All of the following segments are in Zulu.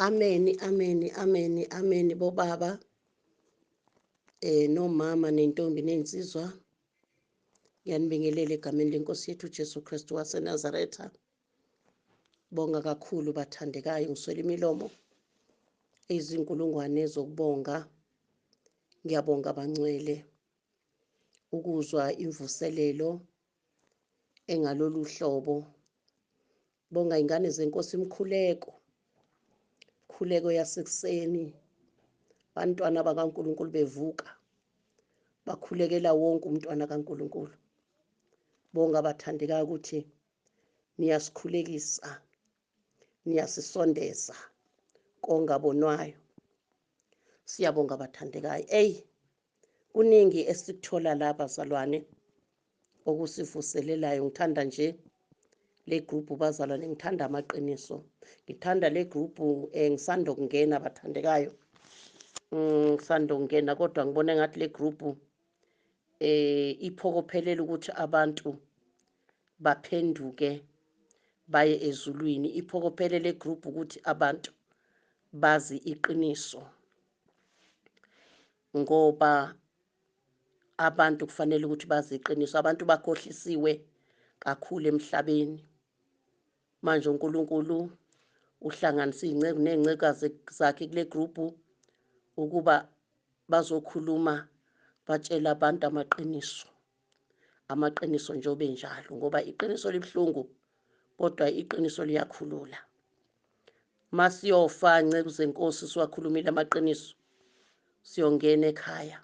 Ameni, ameni, ameni, ameni bobaba nomama nentombi nensizwa. Ngiyanibingelela egameni lenkosi yethu Jesu Kristu waseNazaretha. Bonga kakhulu bathandekayo, ngiswele imilomo eyizinkulungwane zokubonga. Ngiyabonga bangcwele ukuzwa imvuselelo engalolu hlobo. Bonga ingane zenkosi imkhuleko. Khuleko yasekuseni. Bantwana bakaNkulunkulu bevuka bakhulekela wonke umntwana kaNkulunkulu. Bonga bathandekayo ukuthi niyasikhulekisa, niyasisondeza kongabonwayo. Siyabonga bathandekayo. Ey, kuningi esikuthola la bazalwane okusivuselelayo. Ngithanda nje le group bazalwane, ngithanda amaqiniso, ngithanda le group. Ngisanda kungena bathandekayo, ngisanda kungena kodwa ngibona engathi le group iphokophelela ukuthi abantu baphenduke baye ezulwini, iphokophelele group ukuthi abantu bazi iqiniso, ngoba abantu kufanele ukuthi bazi iqiniso. Abantu bakhohlisiwe kakhulu emhlabeni manje. UNkulunkulu uhlanganisa iy'nceku ney'ncekukazi zakhe kule group ukuba bazokhuluma, batshele abantu amaqiniso, amaqiniso njengoba enjalo, ngoba iqiniso libuhlungu kodwa iqiniso liyakhulula. Masiyofa nceku zenkosi siwakhulumile amaqiniso, siyongena ekhaya.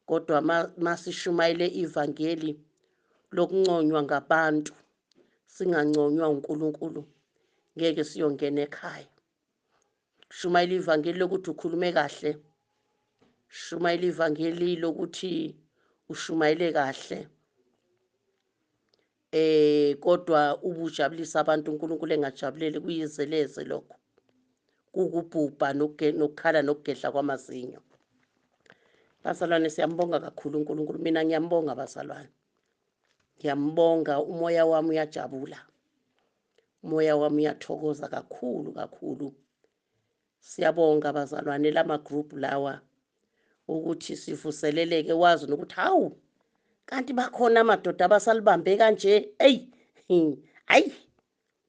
Kodwa masishumayele ivangeli lokunconywa ngabantu, singanconywa uNkulunkulu, ngeke siyongena ekhaya. Shumayela ivangeli lokuthi ukhulume kahle, shumayela ivangeli lokuthi ushumayele kahle, kodwa ubujabulisa abantu uNkulunkulu engajabuleli, kuyizeleze lokho, kukubhubha nokukhala nokugedla kwamazinyo. Bazalwane, siyambonga kakhulu uNkulunkulu. Mina ngiyambonga bazalwane, ngiyambonga. Umoya wami uyajabula, umoya wami uyathokoza kakhulu kakhulu. Siyabonga bazalwane lama group lawa ukuthi sivuseleleke, wazi nokuthi hawu, kanti bakhona amadoda abasalibambe kanje. Eyi, hayi,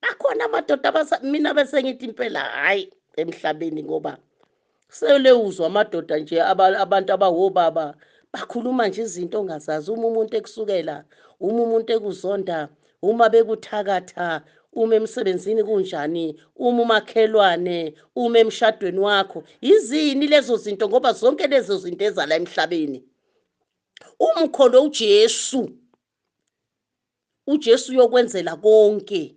bakhona amadoda abasa mina bese ngithi impela hayi emhlabeni, ngoba sele uzwa amadoda nje, abantu abawobaba bakhuluma nje izinto ongazazi. Uma umuntu ekusukela, uma umuntu ekuzonda, uma bekuthakatha, uma emsebenzini kunjani, uma umakhelwane, uma emshadweni wakho, izini lezo zinto? Ngoba zonke lezo zinto ezala emhlabeni, uma ukholwe uJesu, uJesu uyokwenzela konke.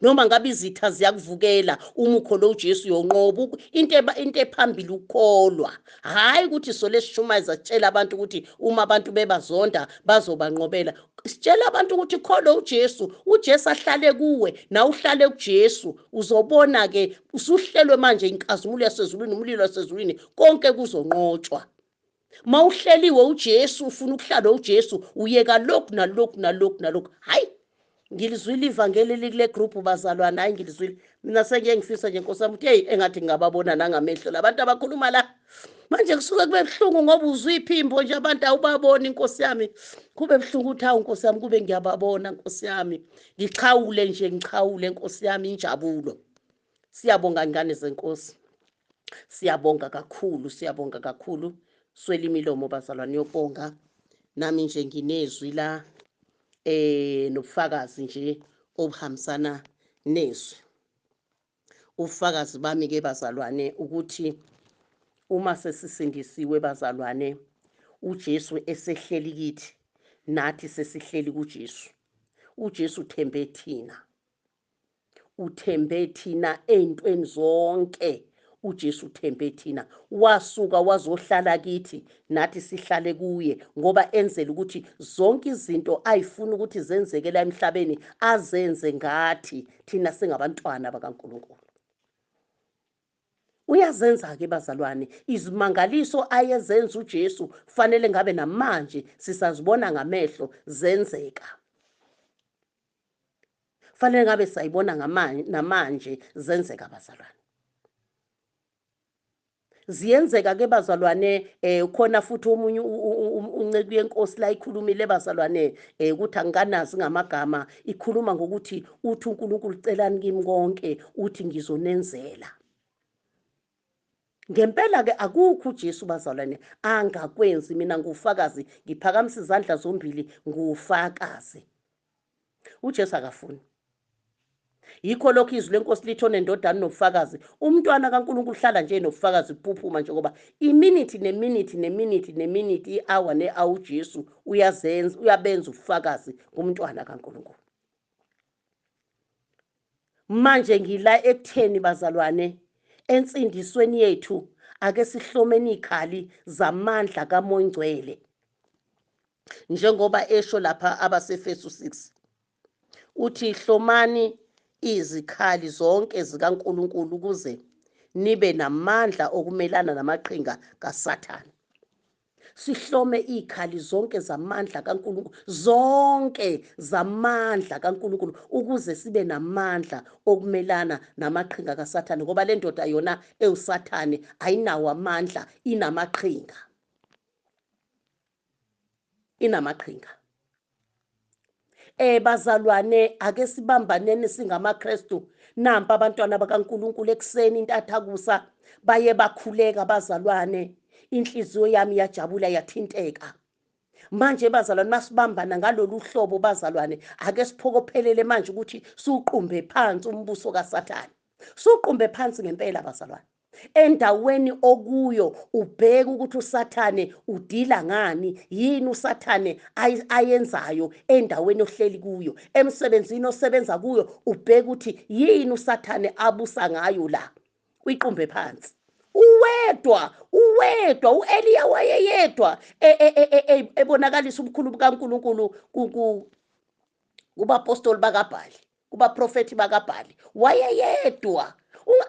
Noma ngabe izitha ziyakuvukela, uma ukholwe uJesu uyonqoba. Into ephambili ukukholwa, hhayi ukuthi sole sishumayeza sitshela abantu ukuthi uma abantu bebazonda bazobanqobela. Sitshela abantu ukuthi kholwe uJesu, uJesu ahlale kuwe, nawe uhlale kuJesu, uzobona-ke usuhlelwe manje inkazimulo yasezulwini, umlilo wasezulwini, konke kuzonqotshwa. Mawuhleliwe uJesu, ufuna ukuhlala uJesu, uyeka lokhu nalokhu nalokhu nalokhu. Hayi, ngilizwile ivangeli likule group bazalwane, hayi ngilizwile. Mina sengiye ngifisa nje nkosi yami ukuthi hey, engathi ngingababona nangamehlo labantu abakhuluma la. Manje kusuke kube buhlungu ngoba uzwa iphimbo nje, abantu awubaboni nkosi yami. Kube buhlungu ukuthi hawu nkosi yami, kube ngiyababona nkosi yami, ngichawule nje, ngichawule nkosi yami injabulo. Siyabonga ngane zenkosi, siyabonga kakhulu, siyabonga kakhulu. Swela imilomo bazalwane yokubonga. Nami nje nginezwi la nobufakazi nje obuhambisana nezwi. Ubufakazi bami ke bazalwane ukuthi uma sesisindisiwe bazalwane, uJesu esehleli kithi, nathi sesihleli kuJesu. uJesu uthembe thina, uthembe thina ey'ntweni zonke. uJesu uthembe thina, wasuka wazohlala kithi, nathi sihlale kuye, ngoba enzela ukuthi zonke izinto ayifuna ukuthi zenzeke la emhlabeni azenze ngathi thina singabantwana bakaNkulunkulu. Uyazenza-ke bazalwane izimangaliso ayezenza uJesu, kufanele ngabe namanje sisazibona ngamehlo zenzeka, fanele ngabe sayibona namanje zenzeka bazalwane. Ziyenzeka ke bazalwane, khona futhi omunye unceku yenkosi la ikhulumile bazalwane, ukuthi angikanazi ngamagama, ikhuluma ngokuthi uthi uNkulunkulu celani kimi konke, uthi ngizonenzela. Ngempela ke akukho uJesu bazalwane angakwenzi. Mina ngufakazi, ngiphakamisa izandla zombili, ngufakazi. uJesu akafuni. Yikho lokho izwi lenkosi lithi onendodana nobufakazi. Umntwana kaNkulunkulu uhlala nje nobufakazi buphuphuma nje, ngoba iminithi neminithi neminithi neminithi, i-hour ne-hour, uJesu uyazenza, uyabenza ubufakazi kumntwana kaNkulunkulu. Manje ngila ekutheni bazalwane, ensindisweni yethu ake sihlomeni ikhali zamandla kaMoya Ongcwele, njengoba esho lapha abaseFesu 6, uthi hlomani izikhali zonke zikaNkulunkulu ukuze nibe namandla okumelana namaqhinga kaSathane. Sihlome izikhali zonke zamandla kaNkulunkulu, zonke zamandla kaNkulunkulu, ukuze sibe namandla okumelana namaqhinga kaSathane, ngoba le ndoda yona ewuSathane ayinawo amandla, inamaqhinga, inamaqhinga. Bazalwane, ake sibambaneni singamaKristu. Nampa abantwana bakaNkulunkulu ekuseni intathakusa baye bakhuleka bazalwane, inhliziyo yami yajabula, yathinteka. Manje bazalwane, masibambana ngalolu hlobo bazalwane, ake siphokophelele manje ukuthi siwuqumbe phansi umbuso kaSathane, siwuqumbe phansi ngempela bazalwane. Endaweni okuyo ubheke ukuthi uSathane udila ngani, yini uSathane ayenzayo endaweni ohleli kuyo, emsebenzini osebenza kuyo, ubheke ukuthi yini uSathane abusa ngayo la, uyiqumbe phansi. Uwedwa, uwedwa, uEliya wayeyedwa ebonakalisa ubukhulu bukaNkulunkulu kubapostoli bakaBhali, kubaprofethi bakaBhali, wayeyedwa.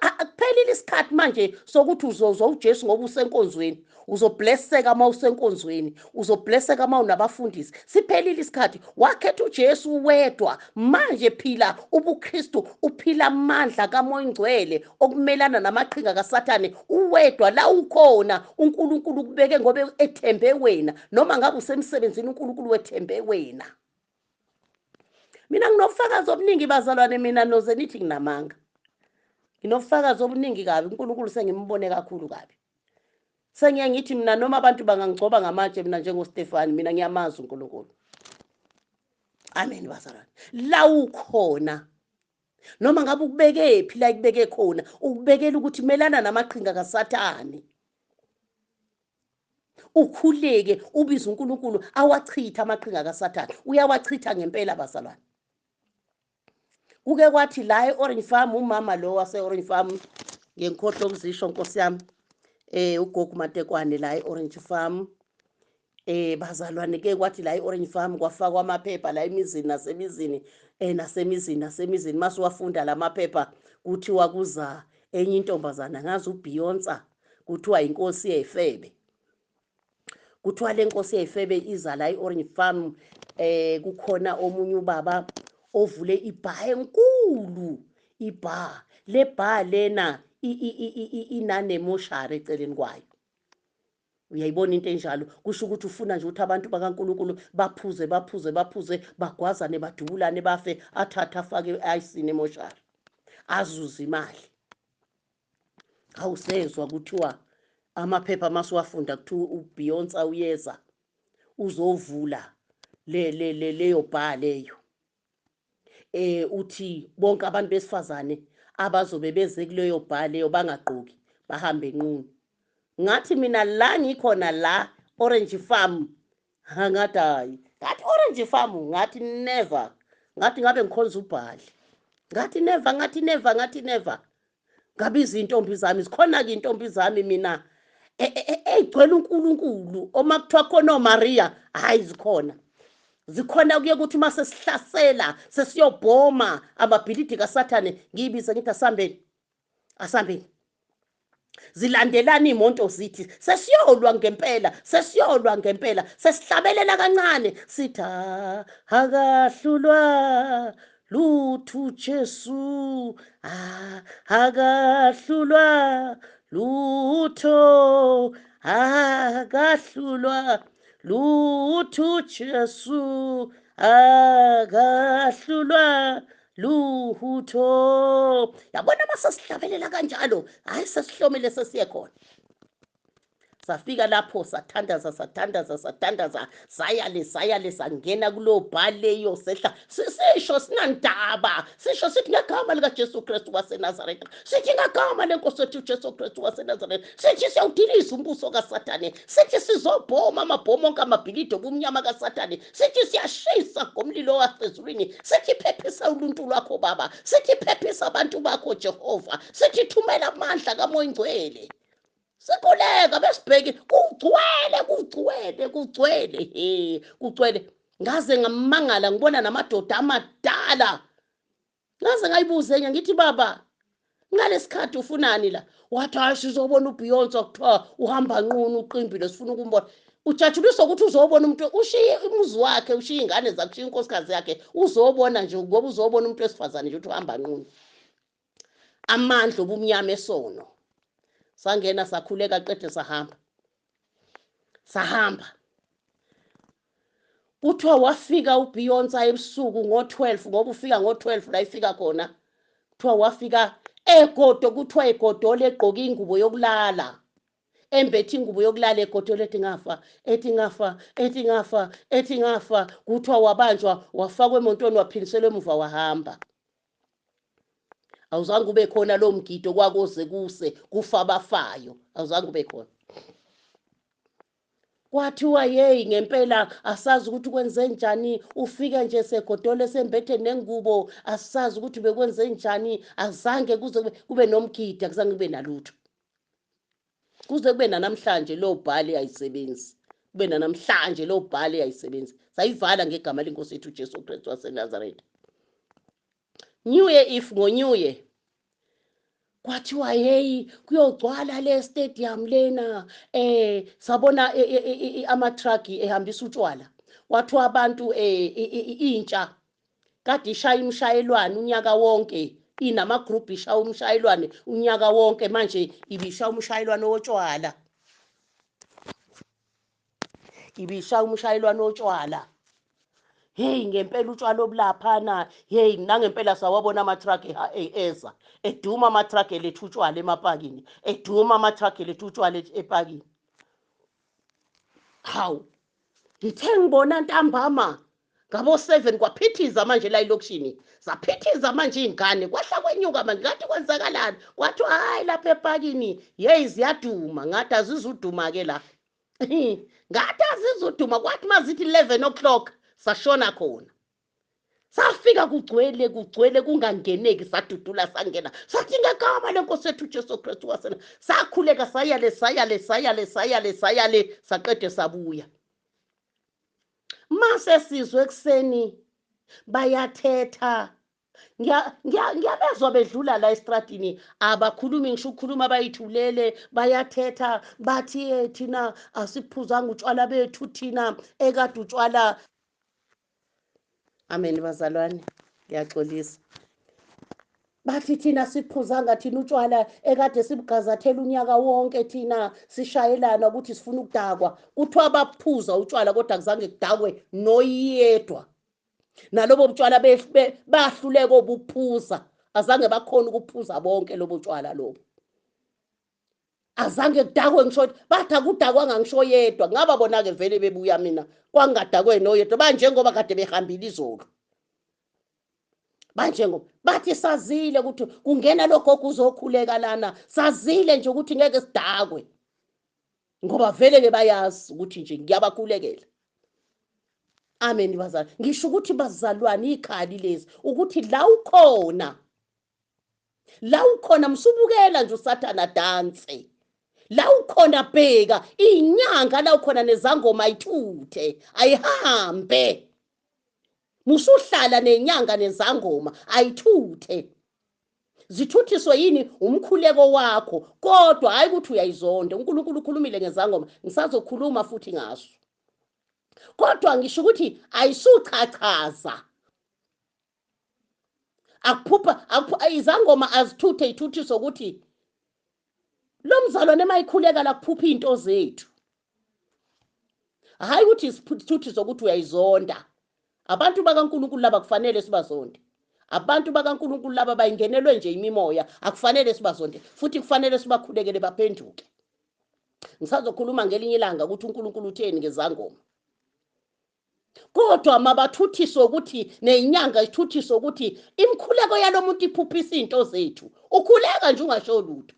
Akuphelile isikhathi manje sokuthi uzozwa uJesu ngoba usenkonzweni, uzoblesseka uma usenkonzweni, uzoblesseka uma unabafundisi. Siphelile isikhathi, wakhetha uJesu wedwa. Manje phila ubuKristu, uphila amandla kaMoya Ongcwele okumelana namaqhinga kaSathane uwedwa la ukhona. uNkulunkulu ukubeke ngoba ethembe wena, noma ngabe usemsebenzini uNkulunkulu wethembe wena. Mina nginobufakazi obuningi bazalwane, mina noze nithi nginamanga. Nginobufakazi obuningi kabi, uNkulunkulu sengimbone kakhulu kabi. Sengiye ngithi mina noma abantu bangangigcoba ngamatshe, mina njengoStefani, mina ngiyamazi uNkulunkulu. Amen bazalwane. La ukhona, noma ngabe ukubeke phi la ikubeke khona, ukubekela ukuthi melana namaqhinga kaSathane. Ukhuleke ubize uNkulunkulu awachitha amaqhinga kaSathane, uyawachitha ngempela bazalwane. Kuke kwathi la e-Orange Farm, umama lo wase-Orange Farm, ngengikhohlwa ukuzisho nkosi yami, uGogo Matekwane la e-Orange Farm, bazalwane, ke kwathi la e-Orange Farm kwafakwa amaphepha la emizini nasemizini, nasemizini nasemizini. Masuwafunda la maphepha, kuthiwa kuza enye intombazana ngazi uBeyonce, kuthiwa inkosi yefebe. Kuthiwa le nkosi yefebe iza la e-Orange Farm. Kukhona omunye ubaba ovule ibha enkulu, ibha le bha lena inanemoshari eceleni kwayo. Uyayibona into enjalo, kusho ukuthi ufuna nje ukuthi abantu bakaNkulunkulu baphuze baphuze baphuze, bagwazane, badubulane, bafe, athathe afake ayisini emoshari azuze imali. Awusezwa kuthiwa amaphepha masuwafunda kuthiwa uBeyonce uyeza uzovula le le le leyo bar leyo. Uthi bonke abantu besifazane abazobe beze kuleyo bar leyo bangagqoki, bahambe enqunu. Ngathi mina la ngikhona la Orange Farm, ngathi hayi, ngathi Orange Farm, ngathi never, ngathi ngabe ngikhonza uBhali, ngathi never, ngathi never, ngathi never. Ngabiza intombi zami, zikhona-ke intombi zami mina ey'gcwele uNkulunkulu, oma kuthiwa khona oMaria, hhayi zikhona, zikhona. Kuye ukuthi uma sesihlasela sesiyobhoma amabhilidi kaSathane, ngiyibize ngithi asambeni, asambeni, zilandelana iy'monto, zithi sesiyolwa ngempela, sesiyolwa ngempela, sesihlabelela kancane sithi akahlulwa lutho uJesu, akahlulwa lutho, akahlulwa lutho Jesu, akahlulwa lutho. Yabona masasihlabelela kanjalo, hayi sesihlomile sesiye khona. Safika lapho sathandaza sathandaza sathandaza, saya le saya le, sangena kulowo bhali leyo, sehla sisho sinandaba, sisho sithi ngegama likaJesu Kristu waseNazaretha, sithi ngegama lenkosi ethu uJesu Kristu waseNazaretha, sithi siyawudiliza umbuso kaSathane, sithi sizobhoma amabhomo onke amabhilidi obumnyama kaSathane, sithi siyashisa ngomlilo wasezulwini, sithi phephisa uluntu lwakho Baba, sithi phephisa abantu bakho Jehova, sithi thumela amandla kaMoya Ingcwele. Sikhuleka besibheke kugcwele kugcwele kugcwele, he kugcwele. Ngaze ngamangala ngibona namadoda amadala, ngaze ngayibuza enye ngithi baba ngalesikhathi ufunani la? Wathi hayi sizobona uBeyonce, kuthiwa uhamba nqunu uqimbile, sifuna ukumbona. Ujatshuliswa ukuthi uzobona umuntu, ushiye umuzi wakhe, ushiye ingane zakhe, ushiye inkosikazi yakhe, uzobona nje ngoba uzobona umuntu wesifazane nje ukuthi uhamba nqunu. Amandla obumnyama esono. Sangena sakhuleka qede sahamba, sahamba. Kuthiwa wafika uBeyonce ebusuku ngo-12, ngoba ufika ngo-12 la ifika khona. Kuthiwa wafika egodo, kuthiwa egodola egqoke ingubo yokulala, embethe ingubo yokulala, egodola ethi ngafa, ethi ngafa, ethi ngafa, ethi ngafa. Kuthiwa wabanjwa wafakwa emontweni, waphindiselwa emuva wahamba. Awuzange ube khona lo mgido kwakoze kuse kufa abafayo, awuzange ube khona. Kwathiwa yeyi ngempela asazi ukuthi kwenze njani, ufike nje segodole sembethe nengubo, asazi ukuthi bekwenze njani, azange kuze kube nomgidi, akuzange kube nalutho. Kuze kube nanamhlanje lo bhali ayisebenzi, kube nanamhlanje lo bhali ayisebenzi. Sayivala ngegama lenkosi yethu uJesu Kristu waseNazaretha. New Year Eve, ngo-New Year kwathiwa hey kuyogcwala le stadium lena, sabona ama-truck ehambisa utshwala. Kwathiwa abantu intsha kade ishaya imshayelwane unyaka wonke, inama-group ishaya umshayelwane unyaka wonke, manje ibishaya umshayelwane wotshwala, ibishaya umshayelwane wotshwala. Hey ngempela utshwala obulaphana, hey nangempela sawabona ama-truck eza eduma, ama-truck eletha utshwala emapakini, eduma ama-truck eletha utshwala epakini. Hawu, ngithe ngibona ntambama ngabo 7 kwaphithiza manje la elokishini, zaphithiza manje iy'ngane, kwahla kwenyuka manje. Ngathi kwenzakalani? Kwathiwa hhayi lapha epakini yeyi ziyaduma. Ngathi azizuduma-ke la, ngathi azizuduma. Kwathi mazithi 11 o'clock sashona khona, safika kugcwele kugcwele kungangeneki, sadudula sangena, sathi ngegama lenkosi yethu uJesu Kristu wasena, sakhuleka sayale sayale sayale sayale sayale, saqede sabuya. Mase sizwe ekuseni bayathetha, ngiyabezwa bedlula la estradini, abakhulumi ngisho ukukhuluma, bayithulele, bayathetha bathi thina asiphuzanga utshwala bethu thina ekade utshwala. Amen bazalwane, ngiyaxolisa. Bathi thina siphuzanga thina utshwala ekade sibugazathela unyaka wonke, thina sishayelana ukuthi sifuna ukudakwa. Kuthiwa baphuza utshwala kodwa kuzange kudakwe noyedwa, nalobo butshwala bahluleka obuphuza, azange bakhona ukuphuza bonke lobo tshwala lobo, azange kudakwe ngisho, bathi akudakwanga ngisho yedwa. Ngaba bona-ke vele bebuya mina kwangadakwe noyedwa, banjengoba kade behambile izolo, banjengoba bathi sazile ukuthi kungena lo gogo uzokhuleka lana, sazile nje ukuthi ngeke sidakwe ngoba vele bebayazi ukuthi nje ngiyabakhulekela. Amen bazalwane, ngisho ukuthi bazalwane ikhali lezi ukuthi la ukhona, la ukhona msubukela nje uSathana dance, la ukhona bheka inyanga, la ukhona nezangoma ayithuthe ayihambe, musuhlala nenyanga nezangoma ayithuthe, zithuthiswe yini umkhuleko wakho, kodwa hayi ukuthi uyayizonda. uNkulunkulu ukhulumile ngezangoma, ngisazokhuluma futhi ngaso, kodwa ngisho ukuthi ayisuchachaza akuphupha izangoma azithuthe, ithuthiswe ukuthi Lo mzalwane mayikhuleka la kuphupha izinto zethu. Hayi ukuthi isithuthi sokuthi uyayizonda. Abantu bakaNkulunkulu laba kufanele sibazonde. Abantu bakaNkulunkulu laba bayingenelwe nje imimoya, akufanele sibazonde futhi kufanele sibakhulekele baphenduke. Ngisazokhuluma ngelinye ilanga ukuthi uNkulunkulu utheni ngezangoma. Kodwa mabathuthiswe ukuthi nenyanga ithuthiswe ukuthi imikhuleko yalomuntu iphuphisa izinto zethu. Ukhuleka nje ungasho lutho.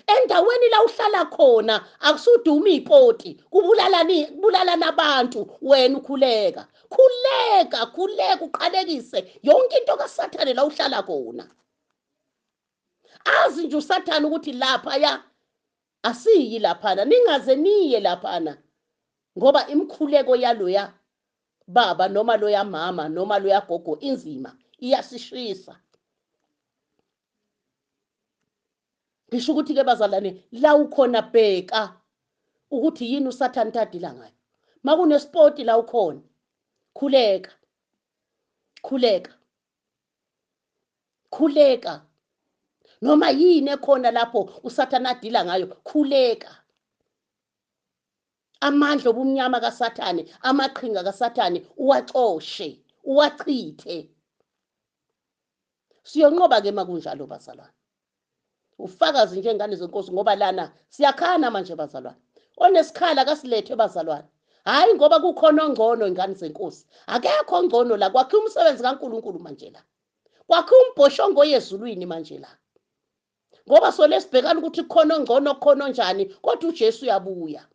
Endaweni la uhlala khona akusuduma ipoti, kubulalani kubulalana abantu, wena ukhuleka. Khuleka, khuleka uqalekise yonke into kaSathane la uhlala khona. Azi nje uSathane ukuthi lapha ya asiyi laphana, ningaze niye laphana ngoba imikhuleko yaloya baba noma loya mama noma loya gogo inzima, iyasishisa. Ngisho ukuthi ke bazalwane, la ukhona bheka ukuthi yini uSathane tadila ngayo. Makunespoti la ukhona, khuleka, khuleka, khuleka. Noma yini ekhona lapho uSathane adila ngayo, khuleka. Amandla obumnyama kaSathane, amaqhinga kaSathane uwaxoshe, uwachithe. Siyonqoba ke makunjalo bazalwane. Ufakazi nje ngane zenkosi, ngoba lana siyakhana manje bazalwane. Onesikhala kasilethe bazalwane. Hayi ngoba kukhona ongcono ingane zenkosi. Akekho ongcono la, kwakhe umsebenzi kaNkuluNkulu manje la. Kwakhe umbhoshongo yezulwini manje la. Ngoba solesibhekana ukuthi kukhona ongcono, kukhona onjani, kodwa uJesu uyabuya.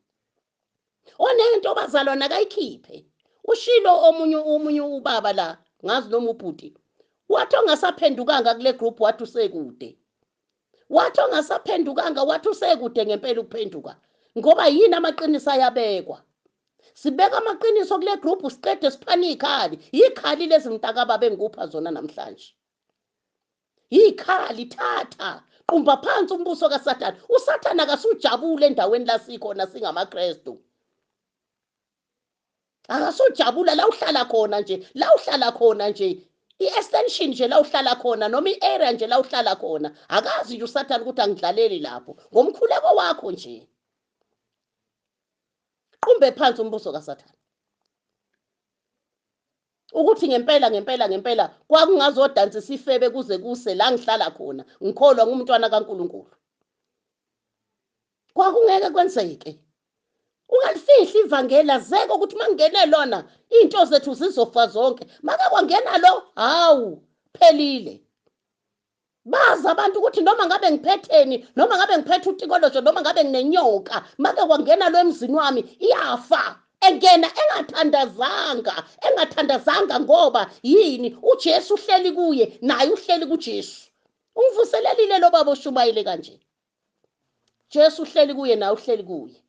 Onento bazalwana akayikhiphe. Ushilo omunye ubaba la, ngazi noma ubhuti. Wathi ongasaphendukanga kule group wathi usekude. Wathi ongasaphendukanga wathi usekude ngempela ukuphenduka. Ngoba yini amaqiniso ayabekwa. Sibeka amaqiniso kule group siqede siphana ikhali. Ikhali lezi mntakababa engikupha zona namhlanje. Ikhali thatha, qumba phansi umbuso kaSathane. uSathane akasujabule endaweni la sikhona singamaKristu. Akasujabula la uhlala khona nje, la uhlala khona nje. I-extension nje la uhlala khona noma i-area nje la uhlala khona. Akazi nje uSathane ukuthi angidlaleli lapho. Ngomkhuleko wakho nje. Qumbe phansi umbuso kaSathane. Ukuthi ngempela ngempela ngempela kwakungazodansisa ifebe kuze kuse la ngihlala khona, ngikholwa ngumntwana kaNkuluNkulu. Kwakungeke kwenzeke. Ungalifihli ivangeli, azeke ukuthi mangene lona into zethu zizofa zonke. Make kwangena lo, hawu, phelile. Bazi abantu ukuthi noma ngabe ngiphetheni, noma ngabe ngiphethe utikolojo, noma ngabe nginenyoka, make kwangena lo emzini wami iyafa. Engena engathandazanga, engathandazanga ngoba yini? uJesu uhleli kuye, naye uhleli kuJesu. Ungivuselelile lo baba oshumayele kanje. Jesu uhleli kuye, naye uhleli kuye.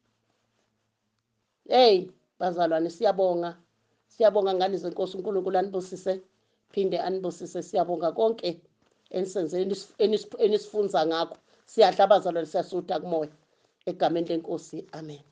Hey bazalwane, siyabonga. Siyabonga ngani zenkosi, uNkulunkulu anibusise, phinde anibusise. Siyabonga konke enisenzele, enisifunza ngakho. Siyadla bazalwane, siyasutha kumoya. Egameni lenkosi, amen.